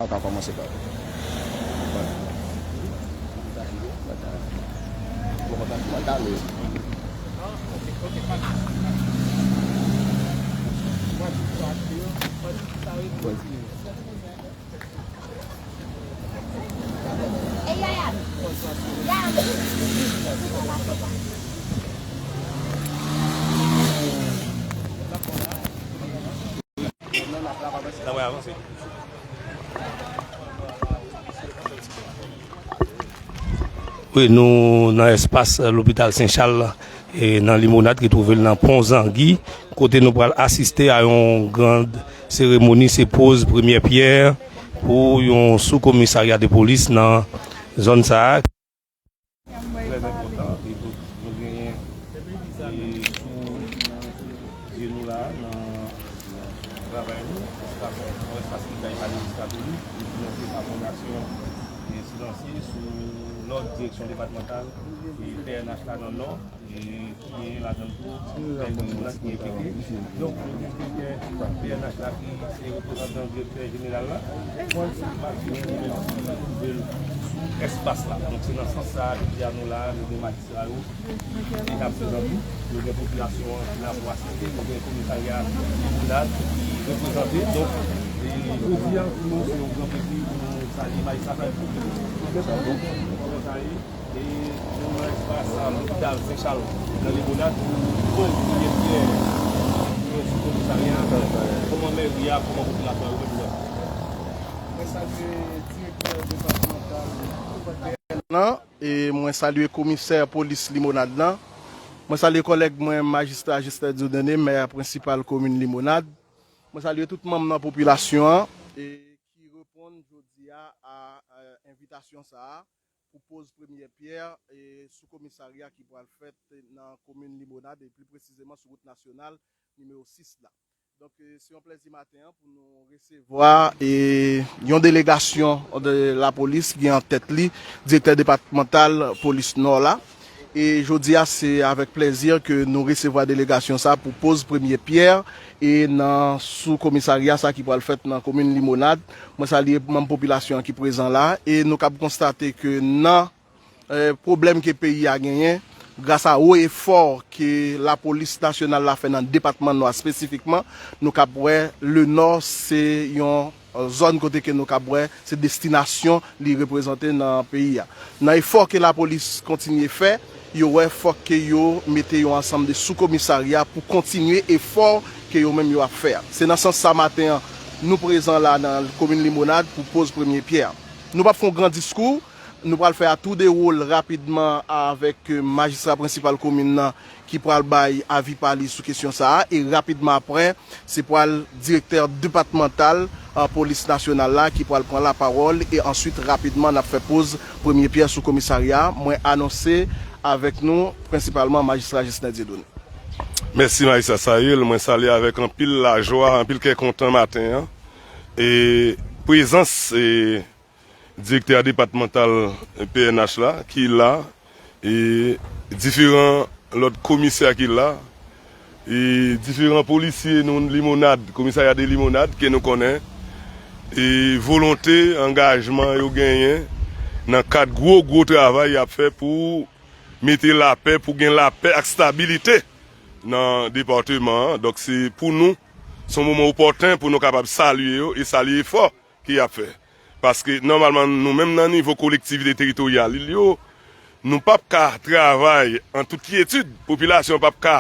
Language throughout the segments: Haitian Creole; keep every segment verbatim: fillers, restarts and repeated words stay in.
An ka kòmanse pa. Bon, kontak, kontak, kontak, kontak. Wi, nou nan espas, eh, lopital Sen Chal, eh, nan Limonad, ki twouve l nan Pon Zangi, kote nou pral asiste a yon gran seremoni, se poz premyè pyè pou yon soukomisarya de polis nan zòn sa a. Trè enpòtan, e nou genyen, e sou zye nou la, nan travay nou, espas, yon espas ki bay administratè li, e finanse pa fondasyon, e silansye sou lòd direksyon depatmantal, e P N H la nan Nò, e ki genyen ladan l tou kèk moun la ki enplike. Donk, nou gen direktè P N H la ki se reprezantan direktè jeneral la. Mwen, se Matye, mwen menm ki twouve l sou espas la. Donk, se nan sans sa a, jodi a nou la, nou gen majistra yo, e k ap prezante. Nou gen popilasyon an ki la pou asiste, nou gen komisarya Limonad ki reprezante. Donk, e jodi a, pou nou, se yon gran plezi pou nou salye majistra Fayou. Donk, kòman sa ye? E nou nan espas, a, lopital Sen Chal, nan Limonad, pou poz premye pyè, e, sou komisarya. Kòman mèri a, kòman popilasyon an reprezante? Mwen salye direktè depatmantal nan, e mwen salye komisè polis Limonad lan. Mwen salye kòlèg mwen, majistra Justin Dieudonné, mè prensipal komin Limonad. Mwen salye tout manm nan popilasyon an, e ki reponn jodi a, a, a envitasyon sa a pou poz premyè pyè, e, sou komisarya ki pral fèt nan komin Limonad, e pli presizeman sou wout nasyonal nimewo sis la. Donk, e, se yon plèzi maten an pou nou resevwa, e, yon delegasyon de lapolis ki an tèt li direktè depatmantal polis Nò la. E jodi a, se avèk plèzi ke nou resevwa delegasyon sa pou poz premye pyè, e nan sou komisarya sa ki pral fèt nan komin Limonad. Mwen salye manm popilasyon an ki prezan la, e nou kab konstate ke nan, eh, pwoblèm ke peyi a genyen, gras a wo efò ke lapolis nasyonal la fè nan depatman Nò a espesifikman, nou kab wè Lenò se yon zòn kote ke nou kab wè se destinasyon li reprezante nan peyi a. Nan efò ke lapolis kontinye fè, yo wè fòk ke yo mete yon ansanm de soukomisarya pou kontinye efò ke yo menm yo ap fè a. Se nan sans sa maten an, nou prezan la nan komin Limonad pou poz premye pyè a. Nou p ap fè yon gran diskou, nou pral fè a tou de wòl rapidman avèk, eh, majistra prensipal komin nan ki pral bay avi pa li sou kesyon sa a, e rapidman apre, se pral direktè depatmantal, eh, polis nasyonal la ki pral pran lapawòl, e answit, rapidman, n ap fè poz premye pyè sou komisarya a. Mwen anonse avèk nou, prensipalman, majistra Justin Dieudonné. Mèsi, majistra Sayil. Mwen salye avèk anpil lajwa, anpil kè kontan maten an. E prezans, e, direktè depatmantal P N H la, ki la, e diferan lòt komisè ki la, e diferan polisye nou Limonad, komisarya de Limonad, ke nou konnen, e volonte, angajman yo genyen nan kad gwo, gwo travay y ap fè pou mete lapè, pou gen lapè ak stabilite nan depatman an. Donk, se pou nou, se yon moman opòten pou nou kapab salye yo e salye efò ke y ap fè. Paske, nòmalman, nou menm nan nivo kolektivite teritoryal yo, nou p ap ka travay an tout kyetid. Popilasyon p ap ka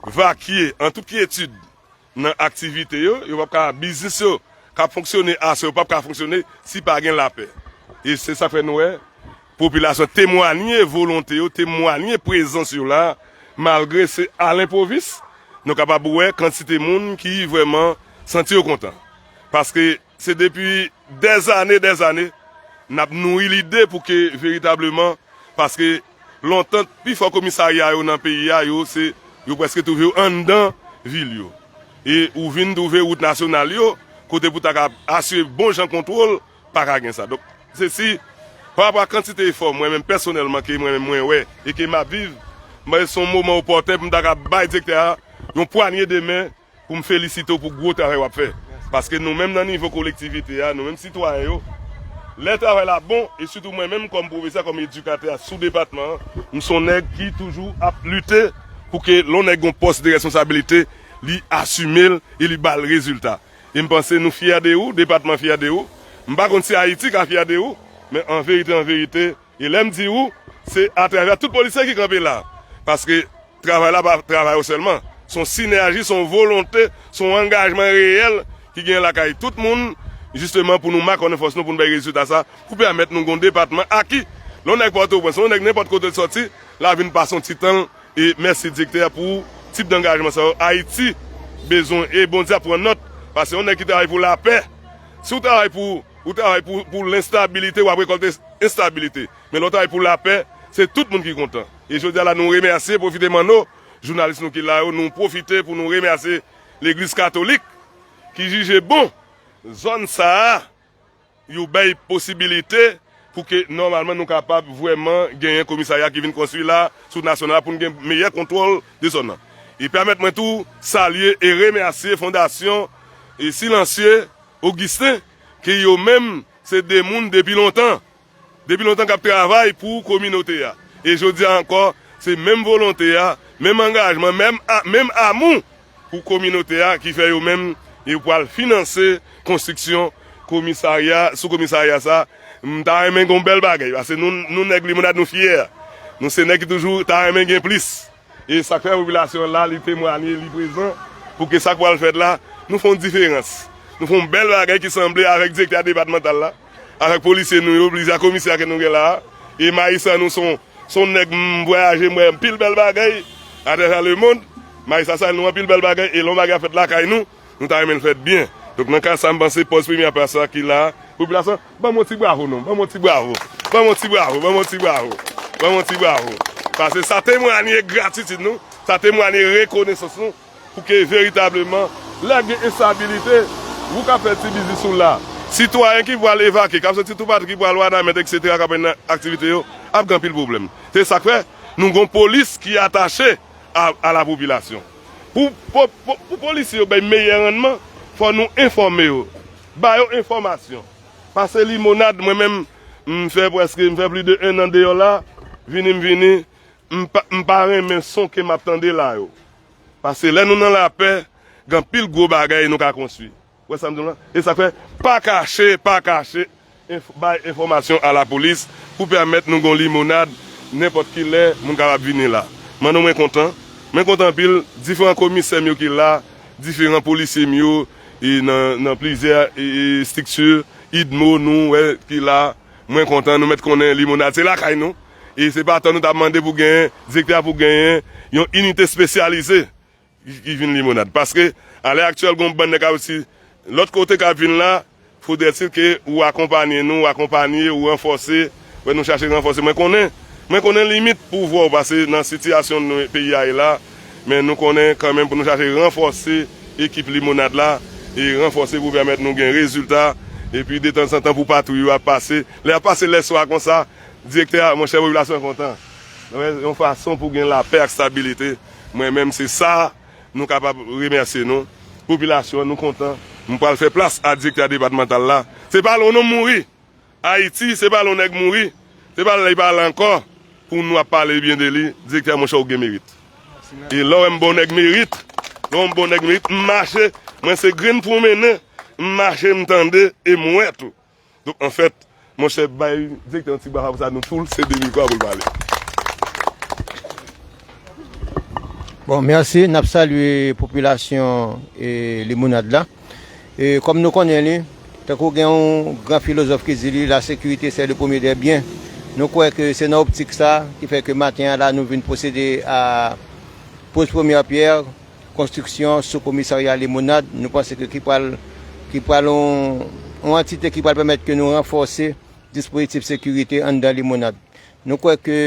vakye an tout kyetid nan aktivite yo, yo p ap ka, biznis yo k ap fonksyone aswè, yo p ap ka fonksyone si pa gen lapè. E se sa k fè nou wè popilasyon temwanye volonte yo, temwanye prezans yo la, malgre se alenpwovis, nou kapab wè kantite moun ki vrèman santi yo kontan. Paske se depi dèzane, dèzane, n ap nouri lide pou ke veritableman, paske lontan, pifò komisarya yo nan peyi a, yo se, yo prèske twouve yo anndan vil yo. E ou vin twouve wout nasyonal yo, kote pou ta ka asire bon jan kontwòl, pa ka gen sa. Donk, se si, pa rapò a kantite efò, mwen menm pèsonèlman, ke mwen menm mwen wè, e ke m ap viv, mwen se yon moman opòten pou m ta ka bay direktè a yon pwanye de men, pou m felisite w pou gwo travay w ap fè. Paske nou menm nan nivo kolektivite a, nou menm sitwayen yo, lè travay la bon, e sitou mwen menm kòm pwofesè, kòm edikatè a sou depatman an, m se yon nèg ki toujou ap lite pou ke lè yon nèg gen yon pòs de responsabilite, li asime l e li ba l rezilta. E m panse nou fyè de ou, depatman fyè de ou. M pa konn si Ayiti ka fyè de ou, men an verite, an verite, e lè m di ou, se atravè tout polisye ki kanpe la. Paske travay la pa travay ou sèlman. Se yon sinèji, se yon volonte, se yon angajman reyèl ki gen lakay tout moun, jisteman pou nou makònen fòs nou, pou nou bay rezilta sa, pou pèmèt nou gen yon depatman aki. Lè yon nèg Pòtoprens, lè yon nèg nenpòt kote l sòti, l a vin pase yon ti tan l, e mèsi direktè pou tip dangajman sa yo. Ayiti bezwen, e Bondye ap pran nòt, paske yon nèg ki travay pou lapè, si w travay pou, ou travay pou, pou lenstabilite, w ap rekòlte enstabilite. Men lè w travay pou lapè, se tout moun ki kontan. E jodi a la, nou remèsye, pwofite manno, jounalis nou ki la yo, nou pwofite pou nou remèsye Legliz Katolik ki jije bon zòn sa a, yo bay posibilite pou ke nòmalman nou kapab vrèman genyen komisarya ki vin konstwi la sou nasyonal la pou n gen meyè kontwòl de zòn nan. E pèmèt mwen tou salye e remèsye Fondasyon e Silansye Ogisten, ke yo menm se de moun depi lontan, depi lontan k ap travay pou kominote a. E jodi a ankò, se menm volonte a, menm angajman, menm a, menm amou pou kominote a ki fè yo menm yo pral finanse konstriksyon komisarya, sou komisarya sa. M ta renmen gen yon bèl bagay, paske nou, nou nèg Limonad, nou fyè. Nou se nèg ki toujou ta renmen gen plis. E sa k fè popilasyon an la, li temwanye, li prezan, pou ke sa k pral fèt la, nou fè yon diferans. Nou fè yon bèl bagay ki sanble avèk direktè depatmantal la, avèk polisye nou yo, plizyè komisè ke nou gen la a. E Mayisa, nou se yon, se yon nèg m vwayaje, m wè anpil bèl bagay atravè lemonn. Mayisa sa, nou anpil bèl bagay, e lè yon bagay ap fèt lakay nou, nou ta renmen l fèt byen. Donk, nan ka sa, m panse pòz premyè plas la ki la, popilasyon, ban m yon ti bravo non, ban m yon ti bravo, ban m yon ti bravo, ban m yon ti bravo, ban m yon ti bravo. Paske sa temwanye gratitid nou, sa temwanye rekonesans nou, pou ke veritableman, lè gen enstabilite, ou ka fè ti biznis ou la. Sitwayen ki pral evakye, k ap soti toupatou, ki pral Wanament, etsetera, k ap nan aktivite yo, ap gen anpil pwoblèm. Se sa k fè, nou gen yon polis ki atache a, a la popilasyon. Pou, pou, pou, pou polisye yo bay meyè rannman, fò nou enfòme yo, ba yo enfòmasyon. Pase Limonad, mwen menm, m fè prèske, m fè plis de en an deyò la, vini m vini, m pa, m pa renmen son ke m ap tande la yo. Paske lè nou nan lapè, gen anpil gwo bagay nou ka konstwi. Ou wè sa m di w lan? E sa k fè, pa kache, pa kache, enf-, bay enfòmasyon a lapolis pou pèmèt nou gen yon Limonad nenpòt ki lè moun kapab vini la. Manno, mwen kontan. Mwen kontan anpil. Diferan komisè m yo ki la, diferan polisye m yo, e nan, nan plizyè, e, e, estrikti, idmo nou wè ki la. Mwen kontan, nou mèt konnen Limonad se lakay nou. E se pa tan nou t ap mande pou genyen, direktè a pou genyen yon inite espesyalize ki, ki vin Limonad. Paske, alè aktyèl, gen yon bann nèg k ap osi lòt kote k ap vin la, fodrètil ke ou akonpanye nou, ou akonpanye, ou ranfòse. Wè, nou chache ranfòse. Mwen konnen, mwen konnen limit pouvwa w, paske nan sitiyasyon nou, peyi a ye la, men nou konnen kanmenm pou nou chache ranfòse ekip Limonad la, e ranfòse pou pèmèt nou gen rezilta, epi detanzantan pou patwouy yo ap pase. Lè y ap pase lèswa konsa, direktè a, monchè, popilasyon an kontan. Nou wè, yon fason pou gen lapè ak estabilite. Mwen menm, se sa nou kapab remèsye nou. Popilasyon an, nou kontan. M pral fè plas a direktè depatmantal la. Se pa lè yon nonm mouri. Ayiti, se pa lè yon nèg mouri. Se pa lè li pa la ankò pou nou ap pale byen de li. Direktè, monchè, ou gen merit. E lè w wè m ba w nèg merit, lè w wè m ba w nèg merit, m mache, mwen se grenn pwomennen, m mache, m tande, e m wè tou. Donk, anfèt, monchè, bay direktè yon ti bravo pou sa, nou tou l sede mikwo a pou l pale. Bon, mèsi. N ap salye popilasyon, e, Limonad la. E, kòm nou konnen li, tankou gen yon gran filozòf ki di li, la sécurité, c'est le premier des biens. Nou kwè ke se nan optik sa ki fè ke maten an la, nou vin pwosede a poz premyè pyè konstriksyon sou komisarya Limonad. Nou panse ke ki pral, ki pral yon, yon antite ki pral pèmèt ke nou ranfòse dispozitif sekirite anndan Limonad. Nou kwè ke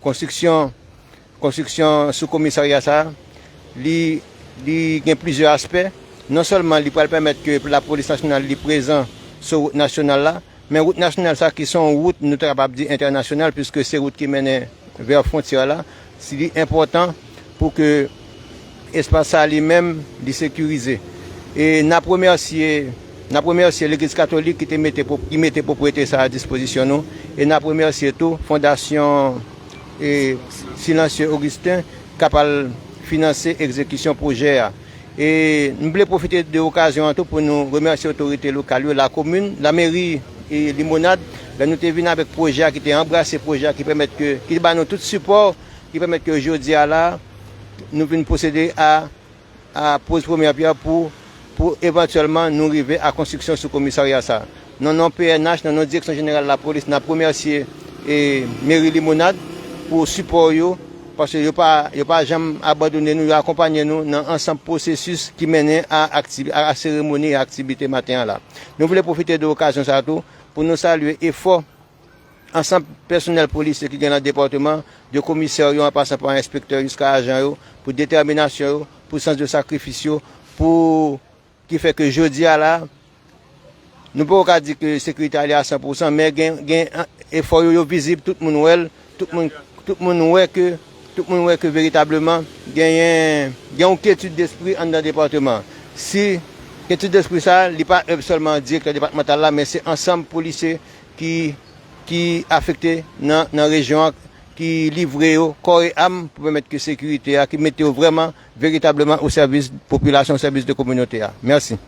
konstriksyon, konstriksyon sou komisarya sa a, li, li gen plizyè aspè. Non sèlman li pral pèmèt ke lapolis nasyonal li prezan sou wout nasyonal la, men wout nasyonal sa ki se yon wout nou ta kapab di entènasyonal, piske se wout ki mennen vè fwontyè la, si li enpòtan pou ke espas sa li menm li sekirize. E n ap remèsye, n ap remèsye Legliz Katolik ki te mete pwop-, ki mete pwopriyete sa a a dispozisyon nou. E n ap remèsye tou Fondasyon, e, Silencieux Augustin k ap al finanse egzekisyon pwojè a. E nou vle pwofite de okazyon an tou pou nou remèsye otorite lokal yo, lakomin, lameri, e, Limonad, lè nou te vin avèk pwojè a, ki te anbrase pwojè a, ki pèmèt ke, ki ba nou tout sipò, ki pèmèt ke jodi a la, nou vin pwosede a a poz premyè pyè pou, pou evantyèlman nou rive a konstriksyon sou komisarya sa a. Nan non P N H, nan non Direksyon Jeneral Lapolis, n ap remèsye, e, Meri Limonad pou sipò yo, paske yo pa, yo pa janm abandone nou, yo akonpanye nou nan ansanm pwosesis ki mennen a akti-, a seremoni e aktivite maten an la. Nou vle pwofite de okazyon sa a tou pou nou salye efò ansanm pèsonèl polisye ki gen nan depatman, de komisè yo an pasan pa enspektè jiska ajan yo, pou detèminasyon yo, pou sans de sakrifis yo, pou, ki fè ke jodi a la, nou poko ka di ke sekirite a li a san pou san, men gen, gen efò yo, yo vizib, tout moun wè l, tout moun, tout moun wè ke, tout moun wè ke veritableman genyen, gen yon kyetid despri anndan depatman an. Si kyetid despri sa a, li pa sèlman direktè depatmantal la, men se ansanm polisye ki, ki afekte nan, nan rejyon an, ki livre yo kò e am pou pèmèt ke sekirite a, ki mete yo vrèman, veritableman o sèvis popilasyon, o sèvis de kominote a. Mèsi.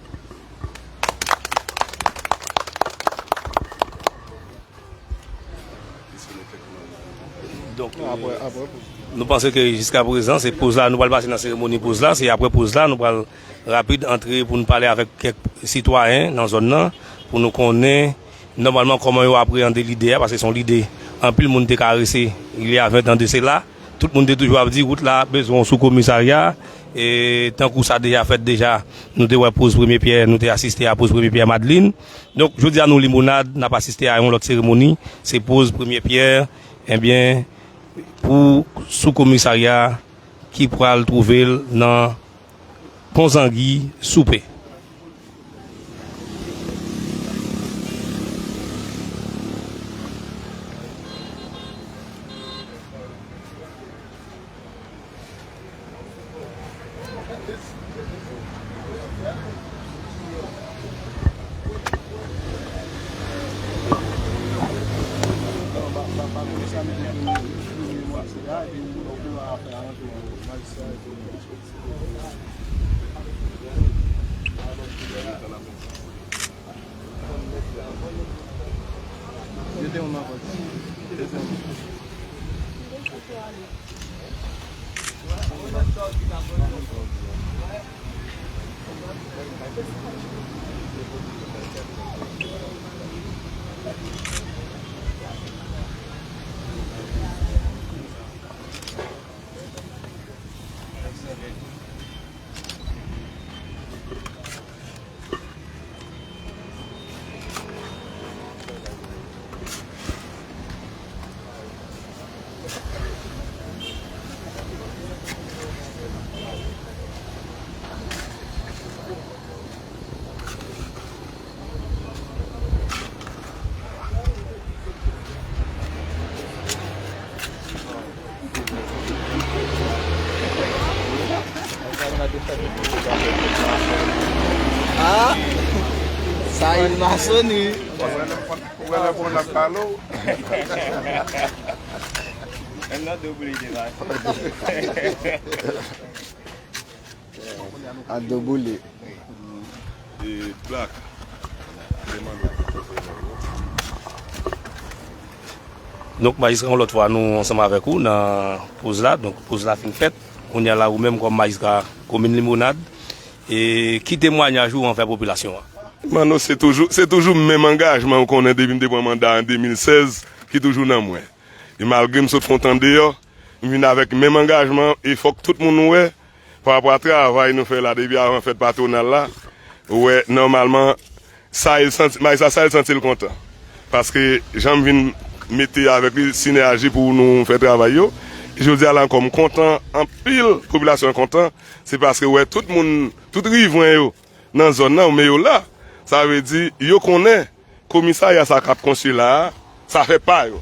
Donk, nou panse ke jiska prezan, se poz la, nou pral pase nan seremoni poz la, se apre poz la, nou pral rapid antre pou n pale avèk kèk sitwayen nan zòn nan, pou nou konnen nòmalman kòman yo apreyande lide a, paske se yon lide anpil moun te karese, il y a vingt ans de cela. Tout moun te toujou ap di, wout la bezwen yon sou komisarya, e tankou sa deja fèt deja, nou te wè poz premye pyè, nou te asiste a poz premye pyè Madlin. Donk, jodi a nou Limonad, n ap asiste a yon lòt seremoni, se poz premye pyè, ebyen, pou sou komisarya ki pral twouve l nan Pon Zangi, Soupe. Ah, sa yon masoni. Ou wè lè pou n ap pale w. An do boule. E plak. Donk, majistra, yon lòt fwa, nou ansanm avèk ou nan poz la. Donk, poz la fin fèt. Kounye a la, ou menm kòm majistra komin Limonad, e ki temwayaj ou anvè popilasyon an? Manno, se toujou, se toujou menm angajman ou konnen depi m te pran manda an de mil sèz ki toujou nan mwen. E malgre m sot kontan deyò, m vin avèk menm angajman e fòk tout moun wè, pa rapò a travay nou fè la depi avan fèt patwonal la, ou wè, nòmalman, Sayil santi, majistra Sayil santi l kontan. Paske jan m vin mete avèk li sinèji pou nou fè travay yo, jodi a la ankò m kontan, anpil popilasyon an kontan, se paske ou wè tout moun, tout rivren yo nan zòn nan, men yo la, sa vle di yo konnen komisarya sa k ap konstwi la a, sa fè pa yo.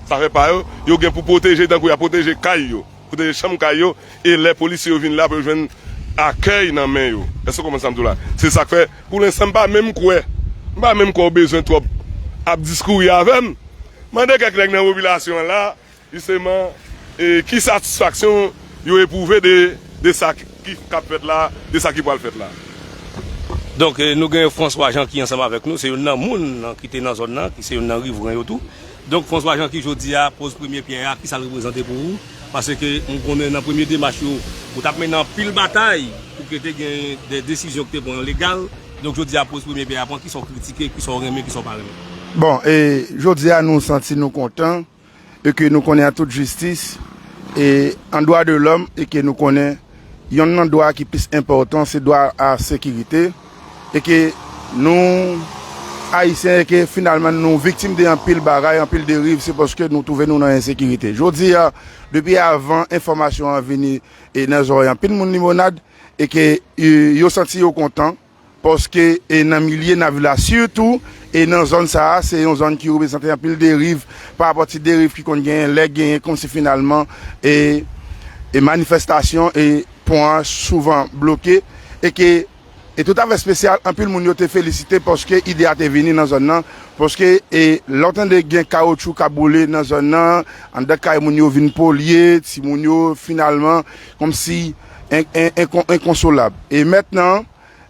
Sa fè pa yo, yo gen pou pwoteje tankou y ap pwoteje kay yo, pwoteje chanm kay yo, e lè polisye yo vin la pou yo jwenn akèy nan men yo. Èske w konprann sa m di w la? Se sa k fè, pou lenstan, m pa menm kwè, m pa menm kwè w bezwen twòp ap diskouri avè m. Mande kèk nèg nan popilasyon an la, jisteman, e, ki satisfaksyon yo epwouve de, de sa ki, ki k ap fèt la, de sa ki pral fèt la. Donk, e, nou gen François Jean ki ansanm avèk nou, se youn nan moun nan ki te nan zòn nan, ki se youn nan rivren yo tou. Donk, François Jean ki jodi a poz premye pyè a, ki sa l reprezante pou ou? Paske m konnen nan premye demach yo, ou t ap mennen anpil batay pou ke te gen de desizyon ki te pran legal. Donk, jodi a poz premye pyè a, pran ki sa w kritike, ki sa w renmen, ki sa w pa renmen. Bon, e jodi a nou santi nou kontan, e ke nou konnen an tout jistis, e an dwa de lòm, e ke nou konnen yonn nan dwa ki plis enpòtan, se dwa a sekirite, e ke nou, Ayisyen, e ke finalman nou viktim de anpil bagay, anpil deriv, se paske nou twouve nou nan ensekirite. Jodi a, depi avan enfòmasyon an vini, e nan zòrèy anpil moun Limonad, e ke, e, yo santi yo kontan, paske, e, nan milye Navila sitou, e nan zòn sa a, se yon zòn ki reprezante anpil deriv, pa rapò ti deriv ki konn genyen, lè genyen, kòmsi finalman, e, e manifestasyon, e pon an souvan bloke, e ke, e toutafè espesyal, anpil moun yo te felisite paske ide a te vini nan zòn nan, paske, e, lè w tande gen kawotchou k ap boule nan zòn nan, anndan kay moun yo vin polye, timoun yo finalman, kòmsi en-, en-, enkon-, enkonsolab. E mentnan,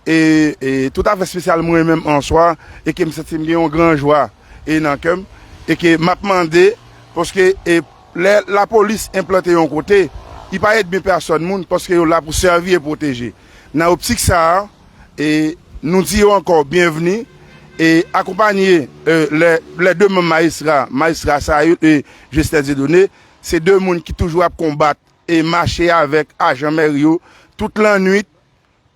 e, e toutafè espesyal mwen menm an swa, e ke m santi m gen yon gran jwa, e nan kè m, e ke m ap mande, paske, e, lè lapolis enplante yon kote, li pa ènmi pèsòn moun, paske yo la pou sèvi e pwoteje. Nan optik sa a, e nou di yo ankò byenvni, e akonpanye, e, lè, lè de manm majistra, majistra Sayot e Justin Dieudonné, se de moun ki toujou ap konbat e mache avèk ajan mèri yo tout lannwit,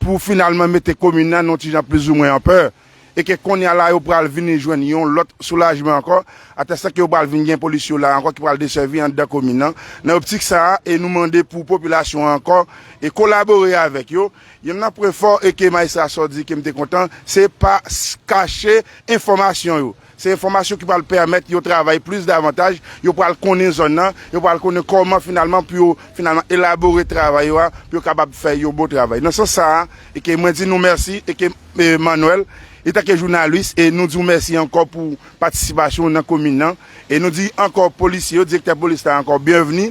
pou finalman mete komin nan nan yon ti jan plizoumwen an pè, e ke kounye a la yo pral vini jwenn yon lòt soulajman ankò, atè sa ke yo pral vin gen polis yo la ankò ki pral desèvi anndan komin nan. Nan optik sa a, e nou mande pou popilasyon an ankò e kolabore avèk yo. Youn nan pwen fò e ke majistra Sò di ke m te kontan, se pa s-, kache enfòmasyon yo. Se enfòmasyon ki pral pèmèt yo travay plis davantaj, yo pral konnen zòn nan, yo pral konnen kòman finalman pou yo finalman elabore travay yo a, pou yo kapab fè yon bon travay. Nan sans sa a, e ke mwen di nou mèsi, e ke, e, Manuel, etanke jounalis, e nou di w mèsi ankò pou patisipasyon w nan komin nan, e nou di ankò polisye yo, direktè polis la ankò byenvni,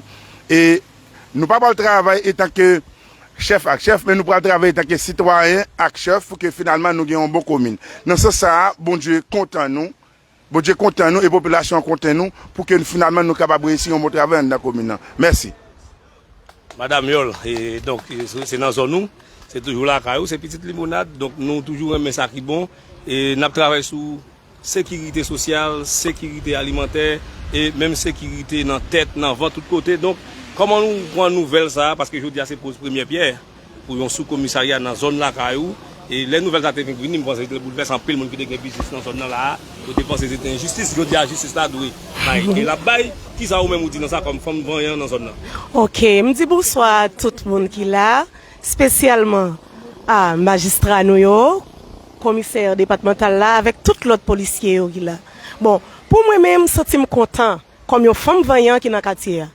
e nou pa pral travay etanke chèf ak chèf, men nou pral travay etanke sitwayen ak chèf pou ke finalman nou gen yon bon komin. Nan sans sa a, Bondye kontan nou, Bondye kontan nou e popilasyon an kontan nou pou ke finalman nou kapab reyisi yon bon travay anndan komin nan. Mèsi. Madanm Yòl, e donk, e, se, se nan zòn ou, se toujou lakay ou, se pitit Limonad, donk nou toujou renmen sa ki bon, e n ap travay sou sekirite sosyal, sekirite alimantè, e menm sekirite nan tèt, nan vant, tout kote. Donk, kòman nou pran nouvèl sa a? Paske jodi a se poz premyè pyè pou yon sou komisarya nan zòn lakay ou. E lè nouvèl sa te vin vini, m panse te boulvèse anpil moun ki te gen biznis nan zòn nan la a. Yo te panse se te enjistis, jodi a jistis la dwe bay. E l ap bay, kisa ou menm ou di nan sa kòm fanm vanyan nan zòn nan? Ok, m di bonswa a tout moun ki la, espesyalman a majistra nou yo, komisè depatmantal la, avèk tout lòt polisye yo ki la. Bon, pou mwen menm, m santi m kontan kòm yon fanm vanyan ki nan katye a,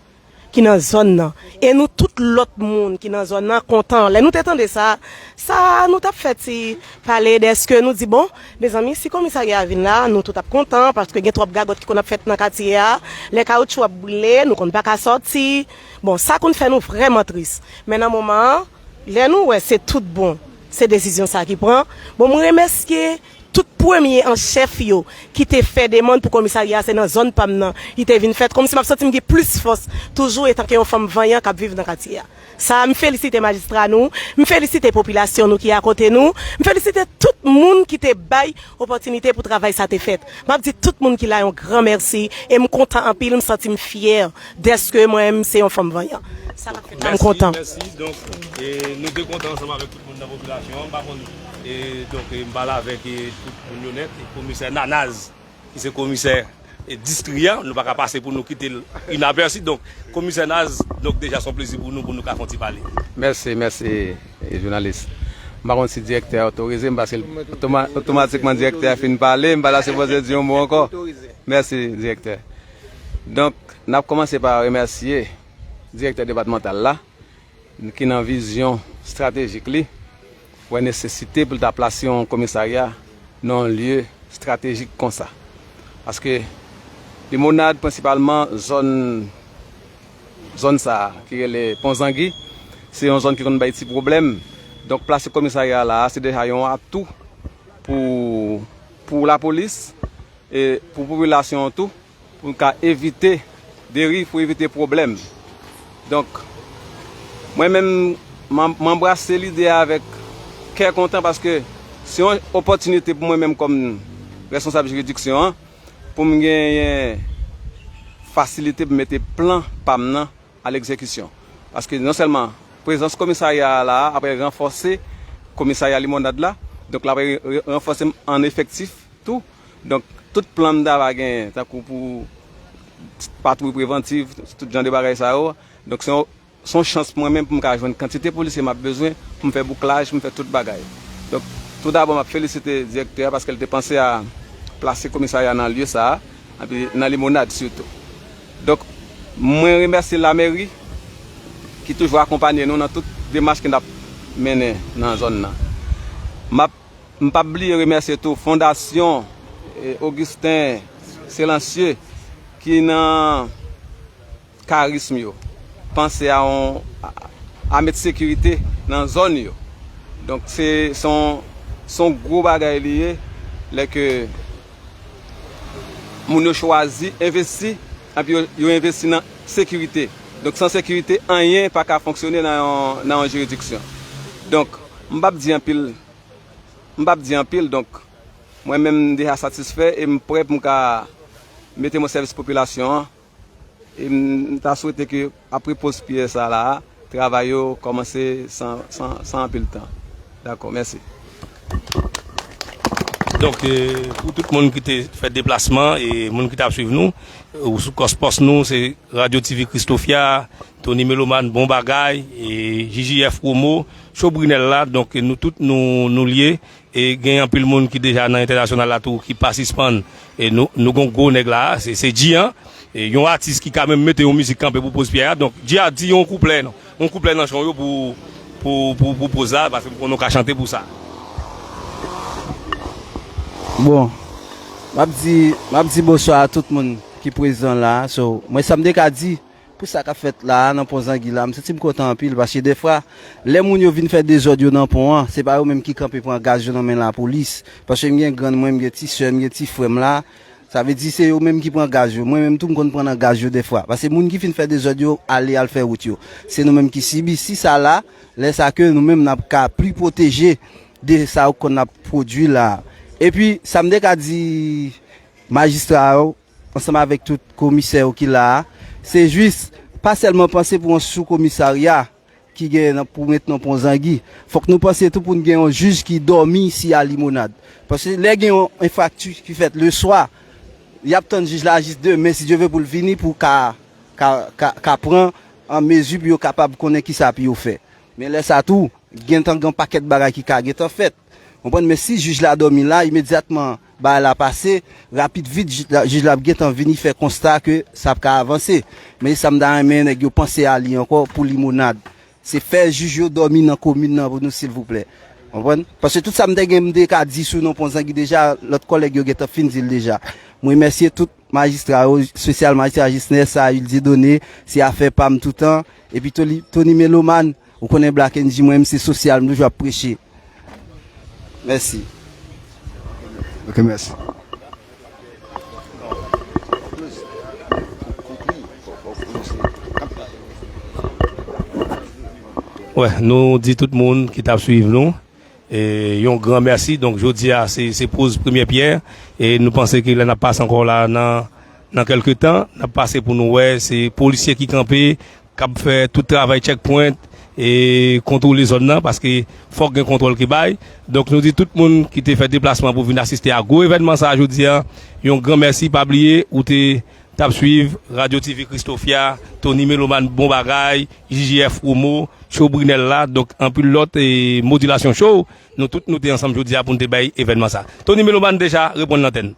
ki nan zòn nan. E nou tout lòt moun ki nan zòn nan kontan. Lè nou te tande sa, sa nou t ap fè ti pale dèske nou di, bon, mezanmi, si komisarya a vin la, nou tout ap kontan, paske gen twòp gagòt ki konn ap fèt nan katye a. Lè kawoutchou ap boule, nou konn pa ka sòti. Bon, sa konn fè nou vrèman tris. Men nan moman an, lè nou wè se tout bon, se desizyon sa ki pran. Bon, mwen remèsye tout premye an chèf yo ki te fè demann pou komisarya a, se nan zòn pa m nan li te vin fèt. Kòmsi m ap santi m gen plis fòs toujou etanke yon fanm vanyan k ap viv nan katye a. Sa a, m felisite majistra nou, m felisite popilasyon nou ki akote nou, m felisite tout moun ki te bay opòtinite pou travay sa te fèt. M ap di tout moun ki la yon gran mèsi e m kontan anpil, m santi m fyè dèske mwen menm se yon fanm vanyan. Sa k ap fèt la, m kontan. Mèsi, mèsi. Donk, e, nou te kontan ansanm avèk tout moun nan popilasyon an. M pa konn, e, donk, e, m pale avèk, e, tout moun yo nèt, e, komisè Nanaz, ki se komisè, e, distri a, nou pa ka pase pou nou kite l inapèsi. Donk, komisè Naz, donk, deja se yon plezi pou nou, pou nou ka fè yon ti pale. Mèsi, mèsi, e, jounalis. M pa konn si direktè a otorize m, paske l otoma-, otomatikman direktè a fin pale, m pa ta sipoze di yon mo ankò. Mèsi, direktè. Donk, n ap kòmanse pa remèsye direktè depatmantal la, ki nan vizyon estratejik li, wè nesesite pou l ta plase yon komisarya nan yon lye estratejik konsa. Paske Limonad, prensipalman zòn, zòn sa a ki rele Pon Zangi, se yon zòn ki konn bay ti pwoblèm. Donk, plase komisarya la a, se deja yon atou pou, pou lapolis e pou popilasyon an tou, pou n ka evite deriv, pou evite pwoblèm. Donk, mwen menm, m an-, m anbrase lide a avèk kè kontan, paske se yon opòtinite pou mwen menm kòm responsab jiridiksyon an, pou m genyen fasilite pou m mete plan pa m nan a legzekisyon. Paske non sèlman prezans komisarya a la a ap ranfòse komisarya Limonad la, donk l ap re-, re-, ranfòse m an efektif tou. Donk, tout plan m ta va genyen, tankou pou patwouy prevantiv, tout jan de bagay sa yo. Donk, se yon, se yon chans pou mwen menm pou m ka jwenn kantite polisye m ap bezwen, pou m fè bouklaj, pou m fè tout bagay. Donk, tou dabò, m ap felisite direktè a paske l te panse a plase komisarya nan lye sa a, epi nan Limonad sitou. Donk, mwen remèsye lameri ki toujou akonpanye nou nan tout demach ke n ap mennen nan zòn nan. M ap, m p ap bliye remèsye tou Fondasyon, eh, Augustin Sélancieux ki nan karism yo panse a yon, a, a met sekirite nan zòn yo. Donk, se, se yon, se yon gwo bagay li ye, lè ke moun yo chwazi envesti, epi yo, yo envesti nan sekirite. Donk, san sekirite, anyen pa ka fonksyone nan yon, nan yon jiridiksyon. Donk, m p ap di anpil, m p ap di anpil, donk, mwen menm, m deja satisfè e m prè pou m ka mete m o sèvis popilasyon an. E m, m ta swete ke apre poz pyè sa la a, travay yo kòmanse san, san, san anpil tan. Dakò, mèsi. Donk, eh, pou tout moun ki te fè deplasman e moun ki t ap swiv nou, ou sou kòs pòs nou, se Radio T V Christofia, Tony Meloman, Bon Bagay, e J J F Promo, Cho Brinel la, donk nou tout nou, nou lye. E gen anpil moun ki deja nan entènasyonal la tou ki pa sispann. E nou, nou gon gwo nèg la, se, se Dji an. E yon atis ki ka menm mete yon mizik kanpe pou poz pyè a. Donk, Dji a di yon kouplè, non. Yon kouplè nan chan yo pou, pou, pou, pou poz la, paske m konnen w ka chante pou sa. Bon, m ap di, m ap di bonswa a tout moun ki prezan la. So, mwen sa m te ka di, pou sa k ap fèt la a nan Pon Zangi la, m santi m kontan anpil, paske defwa, lè moun yo vin fè dezòd yo nan pon an, se pa yo menm ki kanpe pran gaz yo nan men lapolis. Paske m gen grann mwen, m gen ti sè m, gen ti frè m la. Sa vle di se yo menm ki pran gaz yo. Mwen menm tou, m konn pran nan gaz yo defwa. Paske moun ki fin fè dezòd yo, ale al fè wout yo. Se nou menm ki sibi. Si sa la, lè sa ke nou menm n ap ka pli pwoteje de sa yo konn ap pwodui la. Epi, sa m te ka di majistra yo, ansanm avèk tout komisè yo ki la a, se jis pa sèlman panse pou yon sou komisarya ki gen nan, pou met nan Pon Zangi. Fòk nou panse tou pou n gen yon jij ki dòmi isi a Limonad. Paske lè gen yon enfrakti ki fèt leswa, y ap tann jij la jis demen, si Dye vle, pou l vini pou ka, ka, ka, ka pran an mezi pou yo kapab konnen kisa pou yo fè. Men lè sa tou, gentan gen yon pakèt bagay ki ka gentan fèt. Konprann? Men si jij la dòmi la, imedyatman bagay la pase, rapid vit, jij la, jij la ap gentan vini fè konsta ke sa ap ka avanse. Men sa m ta renmen nèg yo panse a li ankò pou Limonad. Se fè jij yo dòmi nan komin nan pou nou, silvouplè. Konprann? Paske tout sa m te gen, m te ka di sou non Pon Zangi deja, lòt kòlèg yo gentan fin di l deja. Mwen remèsye tout majistra yo, espesyal majistra Jesner, Saül Dieudonné, se afè pa m toutan. Epi Tony, Tony Meloman, ou konnen Black N G, mwen menm se sosyal, m toujou ap preche. Mèsi. Ok, mèsi. Wè, nou di tout moun ki t ap swiv nou, e, yon gran mèsi. Donk, jodi a, se, se poz premyè pyè, e nou panse ke lè n ap pase ankò la nan, nan kèlke tan, n ap pase pou nou wè, se polisye ki kanpe, k ap fè tout travay checkpoint e kontwole zòn nan, paske fòk gen kontwòl ki bay. Donk, nou di tout moun ki te fè deplasman pou vin asiste a gwo evènman sa a jodi a, yon gran mèsi. Pa bliye, ou te t ap swiv Radio T V Christofia, Tony Meloman Bon Bagay, J J F Promo, Show Brinel la, donk anpil lòt e Modulation Show. Nou tout nou te ansanm jodi a pou n te bay evènman sa. Tony Meloman deja reponn lantèn.